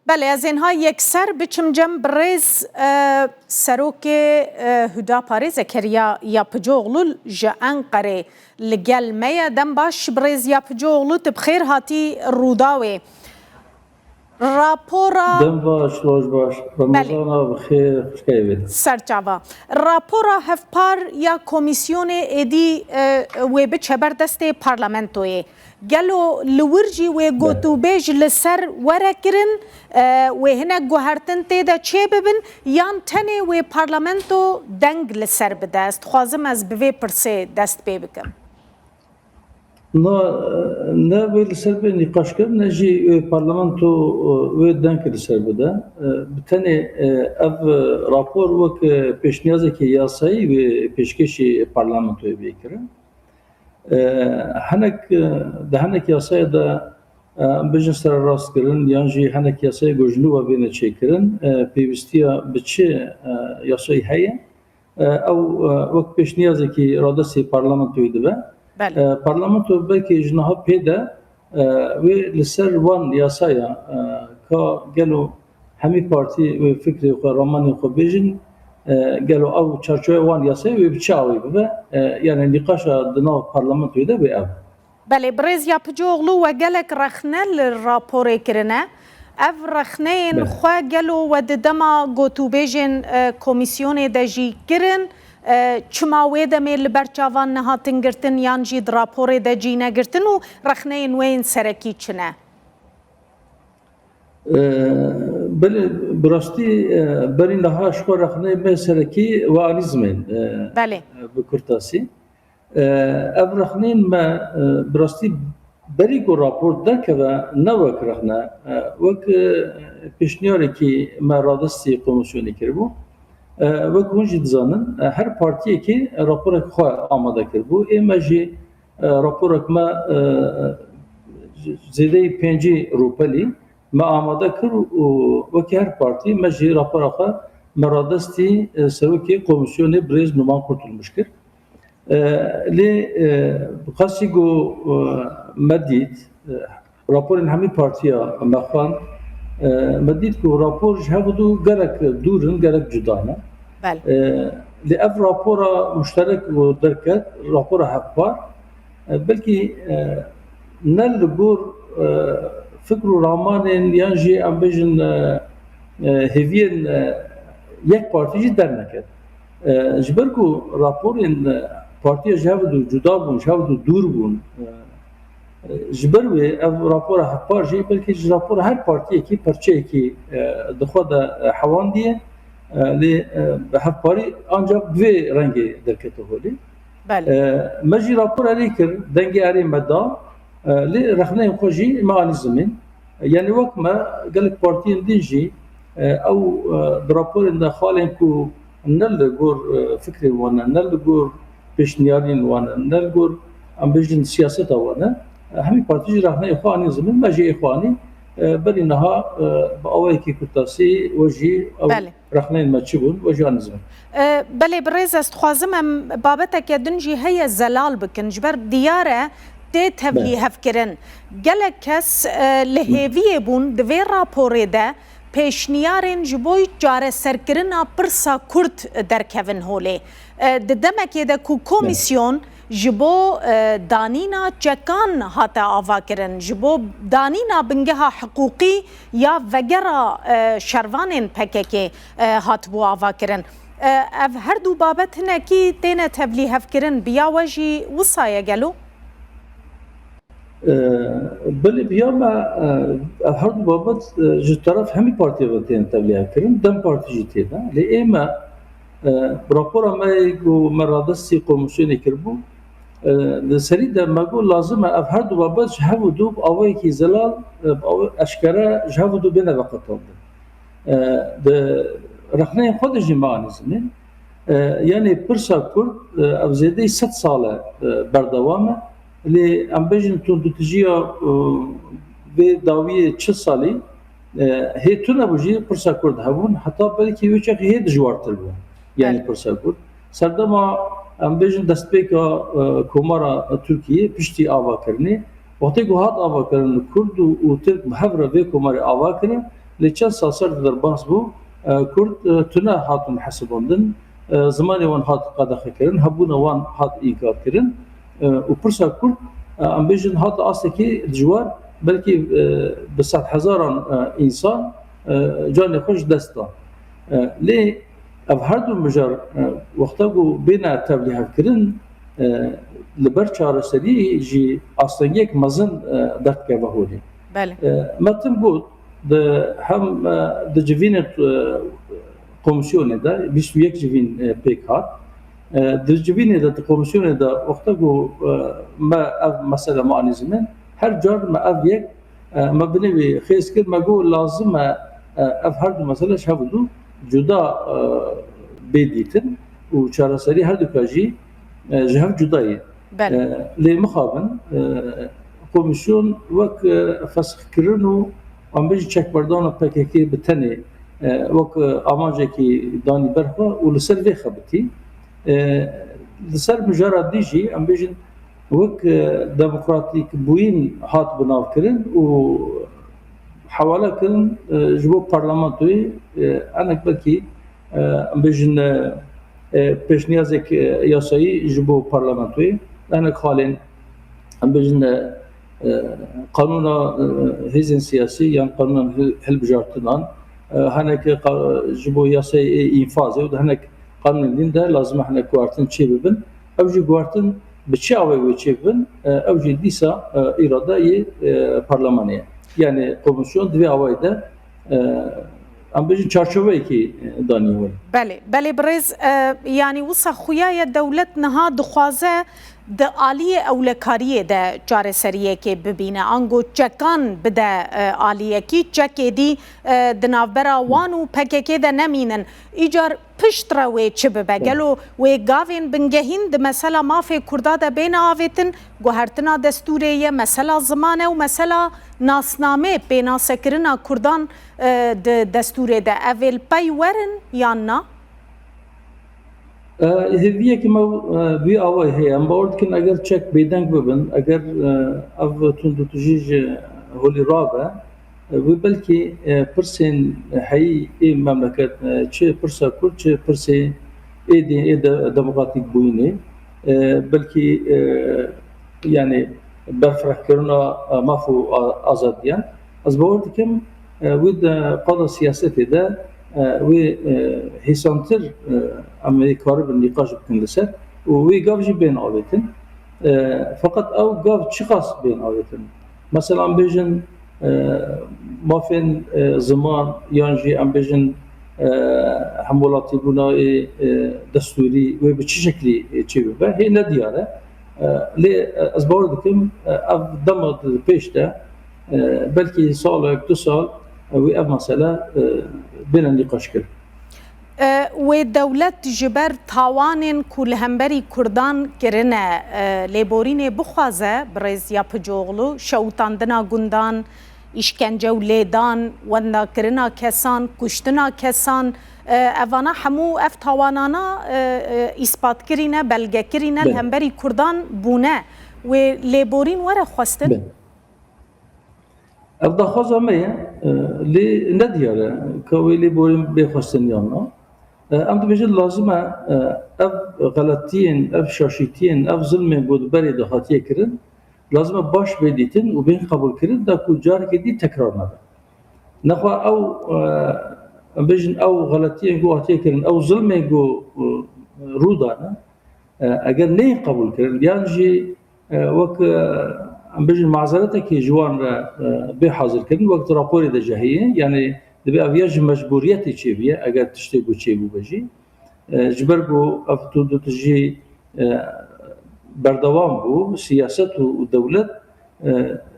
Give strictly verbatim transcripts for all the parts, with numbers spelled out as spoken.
Belê, ez ên ha yekser biçim cem birêz, e, serokê, e, Hudaparê Zekeriya Yapıcıoğlu ji Enqerê li gel me ye. Dem baş birêz Yapıcıoğlu, tu bi xêr hatî Rûdawê. Rapora Dem baş, roj baş. Belê. Remezana bi xêr, xweşkayê bê. Serçava. Rapora hevpar ya komîsyonê êdî, e, wê biçe ber destê parlamentoyê. Gelo li wir jî wê Be. gotûbêj li ser were kirin, e, wê hinek guhertin tê de çê bibin, yan tenê wê parlamento deng li ser bide? Ez dixwazim ez bi vê pirsê dest pê bikim. Na, ne wê li ser bê nîqaş kirin, ne jî wê parlamento, e, wê deng li ser bide. E, bi tenê, e, ev, e, rapor wek, e, pêşniyazekî yasayî wê pêşkêşî parlamentoyê bê kirin. E, hinek, e, di hinek yasayê de, e, em bêjin sererastkirin yan jî hinek yasayê ku ji nû ve bêne çêkirin, e, pêwîstiya bi çi, e, yasayî heye? E, ew, e, wek pêşniyazekî radestê parlamentoyê dibe. Belê. E, parlamento belkî ji niha pê de, e, wê li ser wan yasaya, e, ka gelo hemî partî wê fikrê xwe, ramanê xwe bêjin, e, gelo ew çarçoya wan yasayê wê bi çi awê bibe? E, yani nîqaşa di nav parlamentoyê de wê ev. Belê, birêz Yapıcıoğlu, we gelek rexne li raporê kirine. Ev rexneyên Belê. xwe gelo we di dema gotûbêjên, e, komîsyonê de jî kirin? E, çima wê demê li ber çavan nehatin girtin yan jî di raporê de cî negirtin û rexneyên wê yên serekî çi ne? E, belê, bi rastî, e, berî niha ji xwe rexneyên me serekî we anî zimên, e, Belê. bi kurtasî. E, ev rexneyên me, e, bi rastî berî ku rapor derkeve ne wek rexne, e, wek, e, pêşniyarekî me radestî komîsyonê kiribû. E, wek hûn jî dizanin, e, her partiyekî raporek xwe amade kiribû. Ê me jî, e, raporek me, e, zêdeyî pêncî rûpelî me amade kir û wekî her partî me jî rapora xwe me radestî, e, serokê komîsyonê birêz Numan Kurtulmuş kir. E, lê, e, qasî ku, e, me dît, e, raporên hemî partiya me xwend, e, me dît ku rapor ji hev du gelek dûr in, gelek cuda ne. Belê. E, lê ev rapora muşterek ku derket, rapora hevpar, e, belkî, e, ne li gor, e, fikr û ramanên yan jî em bêjin, e, e, hêviyên, e, yek partî jî derneket. E, ji ber ku raporên, e, partiya ji hev du cuda bûn, ji hev du dûr bûn, e, e, ji ber wê ev rapora hevpar jî belkî ji rapora her partiyekî parçeyekî, e, di xwe de, e, hewandiye, e, lê, e, bi hevparî ancak bi vê rengê derkete holê. Belê. E, me jî rapor erê kir, dengê erê me da, e, lê rexneyên xwe jî me anî zimên. E, yanî wek me, gelek partiyên din jî, e, ew, e, di raporên de xalên ku ne li gor, e, fikrên wan e, ne li gor pêşniyariyên wan e, ne li gor, em bêjin, siyaseta wan e, e, hemî partî jî rexneyên xwe anî zimên, me jî ê xwe anî, e, berî niha, e, bi awayekî kurtasî we jî ew Belê. rexneyên me çi bûn, we jî anî zimên. E, belê, birêz, ez dixwazim em babeteke din jî heye zelal bikin. Ji ber diyar e tê tevlî Be. hevkirin. Gelek kes, e, li hêviyê bûn di vê raporê de pêşniyarên ji bo çareserkirina pirsa Kurd derkevin holê. E, di demekê de ku Be. komîsyon ji bo, e, danîna çekan hate avakirin, ji bo danîna bingeha hiqûqî ya vegera, e, şervanên P K K, e, hatibû avakirin. E, ev her du babet hinekî têne tevlîhevkirin, bi ya we jî wisa ye gelo? E, belê, bi ya me, e, ev her du babet, e, ji teref hemî partiya ve têne tevlîhevkirin, DEM Partî jî tê de. Lê ê me, e, rapora me ku me radestî komîsyonê kiribû, e, li serî de me got lazim e ev her du babet ji hev û du bi awayekî zelal, e, bi awe-, eşkere ji hev û du bêne veqetandin. E, di rexneyên xwe de jî me anî zimên. E, yanî pirsa Kurd, e, ev zêdeyî sed sal e, e, berdewam e. Lê em bêjin tundûtijiya, e, vê dawiyê çil salî, e, hê tune bû jî pirsa Kurd hebûn, heta belkî wê çaxê hê dijwartir bû. Yanî Evet. pirsa Kurd. Serdema em bêjin destpêka, e, Komara Tirkiyê piştî avakirinê, wextê ku hat avakirin Kurd û, û Tirk bi hev re vê komarê ava kirin, Lê çend sal ser di derbas bû, e, Kurd, e, tune hatin hesibandin, e, zimanê wan hat qedexekirin, hebûna wan hat înkarkirin, e, û pirsa Kurd, e, em bêjin hat astekî dijwar, belkî, e, bi sedhezaran, e, însan, e, canê xwe ji dest dan. E, lê ev her du mijar, e, wexta ku bêne tevlîhevkirin, e, li ber çareseriyê jî astengiyek mezin, e, derdikeve holê. Belê. E, me tim got, di hem, e, di civînê, e, komîsyonê de, bîst û yek civîn, e, pêk hat. E, di civînê de, di komîsyonê de wexta ku, e, me ev mesele me anî ziman, her car me ev yek, e, me binê wî xêz kir, me got lazim e, e, ev her du mesele ji hev du cuda, e, bê dîtin û çareserî her duka jî, e, ji hev cuda ye. Belê. E, lê mixabin, e, komîsyon wek, e, fesixkirin û em bêjin çekberdana P K K bi tenê, e, wek, e, amancekî danî ber xwe û li ser vê xebitî. E, li ser mijara dî jî em bêjin wek, e, demokratîkbûyîn hat binavkirin û hewale kirin, e, ji bo parlamentoyê, e, hinek belkî, e, em bêjin, e, e, pêşniyazek, e, yasayî ji bo parlamentoyê, hinek xalên, em bêjin, e, e, qanûna, e, hêzên siyasî yan qanûna hil-, hilbijartinan, e, hinek qa-, ji bo yasayê ê înfazê û di hinek qanûnên din de lazim e hinek guhartin çêbibin. Ew jî guhartin bi çi awayî wê çêbibin, e, ew jî dîsa, e, îrada yê, e, parlemanê ye. Yani komîsyon di vê awayî de, e, em bêjin çarçoveyekî, e, danî wê. Belê, belê birêz, e, yanî wisa xuya ye dewlet niha dixwaze di aliyê ewlekariyê de çareseriyekê bibîne, ango çekan bide, e, aliyekî, çekê dî, e, di navbera wan û P K K de nemînin. Îcar piştre wê çi bibe? Gelo wê gavên bingehîn di mesela mafê Kurda de bêne avêtin, guhertina destûrê ye, mesela ziman e û mesela nasnamê, pênasekirina Kurdan, e, di destûrê de, ev ê li pey werin yan na? E, hêviyekî me, e, vî awayî heye. Em bawer dikin eger çek bêdeng bibin, eger, e, ev tundûtijî ji holî rabe, e, wê belkî, e, pirsên heyî ê memleket, e, çi pirsa Kurd, çi pirsê êdî ê de-, demokratîk bûyînê, e, belkî, e, yani berfirehkirina, e, maf û a-, azadiyan. Ez bawer dikim, e, wê di qada siyasetê de, e, wê, e, hêsantir, e, em ê karibin nîqaş bikin li ser û wê gav jî bên avêtin. E, feqet ew gav çiqas bên avêtin? Mesela em bêjin, e, mafên, e, ziman yan jî em bêjin, e, hemwelatîbûna ê, e, destûrî wê bi çi şeklî, e, çêbibe? Hê nediyar e. E, lê, e, ez bawer dikim, e, ev dema di pêş de, e, belkî salek, du sal, e, wê ev mesele, e, bêne nîqaşkirin. E, wê dewlet ji ber tawanên ku li hemberî Kurdan kirine, e, lêborînê bixwaze, birêz Yapıcıoğlu, şewitandina gundan, îşkence û lêdan, wendakirina kesan, kuştina kesan, e, evana hemû ev tawanana, e, e, îspatkirî ne, belgekirî ne, li Belê. hemberî Kurdan bûne. Wê lêborîn were xwestin? Belê. Ev daxwaza me ye, e, lê nediyar e ka wê lêborîn bê xwestin yan na. E, em dibêjin lazim e, e, ev xeletiyên, ev şaşîtiyên, ev zilmên ku di berê de hatiye kirin, lazim e baş bê dîtin û bên qebûlkirin da ku carekê dî tekrar nebe. Nexwe ew, e, em bêjin ew xeletiyên ku hatiye kirin, ew zilmên ku, e, rû dane, e, eger neyên qebûlkirin, yan jî, e, wek, e, em bêjin mazeretekê ji wan re, e, bê hazirkirin, wek di raporê de jî heye, yanî dibe ev ya ji mecbûriyetê çêbiye, eger tiştê ku çêbûbe jî. E, ji ber ku ev tundûtijî, e, berdewam bû, siyaset û, û dewlet, e,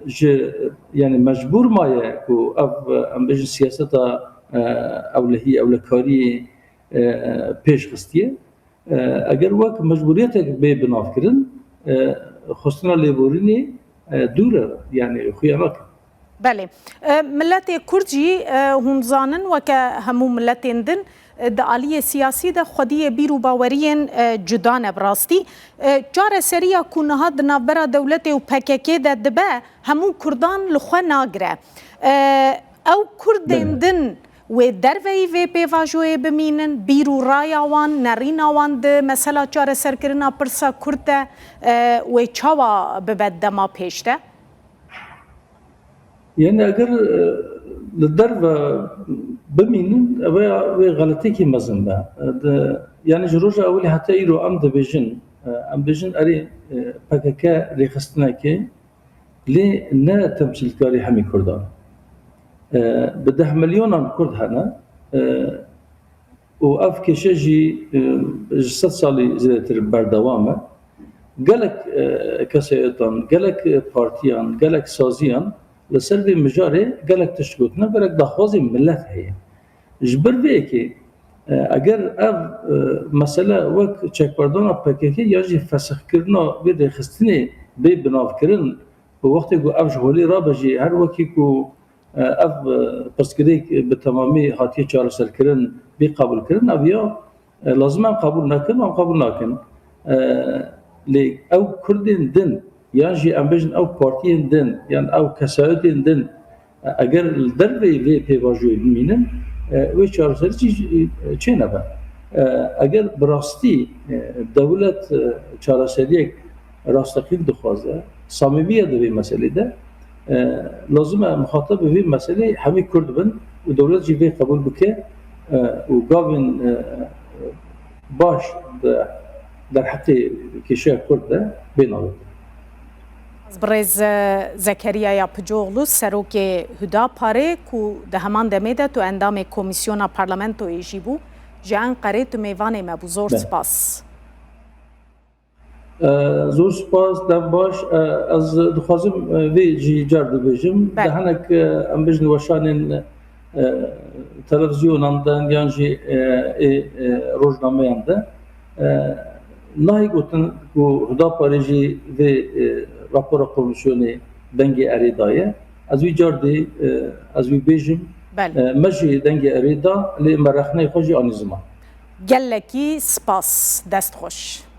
ji, yanî mecbûr maye ku ev, e, em bêjin siyaseta, e, ewlehî, ewlekariyê, e, pêş xistiye. E, eger wek mecbûriyetek bê binavkirin, e, xwestina lêborînê, e, dûr e, yanî xuya nake. Belê. E, miletê Kurd jî, e, hûn zanin, weke hemû miletên din, e, di aliyê siyasî de xwediyê bîr û baweriyên, e, cuda ne bi rastî. E, çareseriya ku niha di navbera dewletê û P K K de dibe, hemû Kurdan li xwe nagire. E, Ew Kurdên Belê. din wê derveyî vê pêvajoyê bimînin, bîr û raya wan, nerîna wan di mesela çareserkirina pirsa Kurd de, e, wê çawa bibe dema pêş de? Yani eger, e, li derve bimînin, ev ya wê xeletekî mezin be. E, di, yani ji roja ewilî heta îro em dibêjin, e, em dibêjin erê, e, P K K rêxistinekê, lê ne temsîlkarê hemî Kurdan. E, bi deh milyonan Kurd hene, e, û ev kêşe jî, e, ji sed salî zêdetir berdewam e. Gelek, e, keseyetan, gelek, e, partiyan, gelek saziyan li ser vê mijarê gelek tişt gotine, gelek daxwazên milet heye. Ji ber vê yekê, e, eger ev, e, mesele wek çekberdana P K K ya jî fesixkirina vê rêxistinê bê binavkirin, bi wextê ku ev ji holê rabe jî her wekî ku, e, ev, e, pirsgirêk bi temamî hatiye çareserkirin, bê qebûlkirin, ev ya, e, lazim em qebûl nekin, em qebûl nakin. E, lê ew Kurdên din, yan jî em bêjin ew partiyên din, yan ew kesayetên din, e, eger li derveyî vê pêvajoyê bimînin, e, wê çareserî çi, e, çênebe. E, eger bi rastî, e, dewlet, e, çareseriyek rasteqîn dixwaze, samîmiye di vê meselê de, e, lazim e mixatab bi vê meselê hemî Kurd bin û dewlet jî vê qebûl bike, e, û gavên, e, baş di derheqê kêşeya Kurd de bê navêtin. Birêz, e, Zekeriya Yapıcıoğlu, serokê Hudaparê ku di heman demê de tu endamê Komîsyona Parlamentoyê jî bû, ji Enqerê tu mêvanê me bû. Zor Be. spas. E, zor spas, dem baş. E, ez dixwazim, e, vê jî car dibêjim. Belê. Di hinek, e, em bêjin weşanên, e, televizyonan de yan jî, e, ê, e, rojnameyan de, e, nahê gotin ku Hudaparê jî vê, e, rapora komîsyonê dengê erê daye. Ez wî car dê, e, ez wî bêjim. Belê. E, me jî dengê erê da, lê me rexneyê xwe jî anî ziman. Gelekî spas, dest xweş.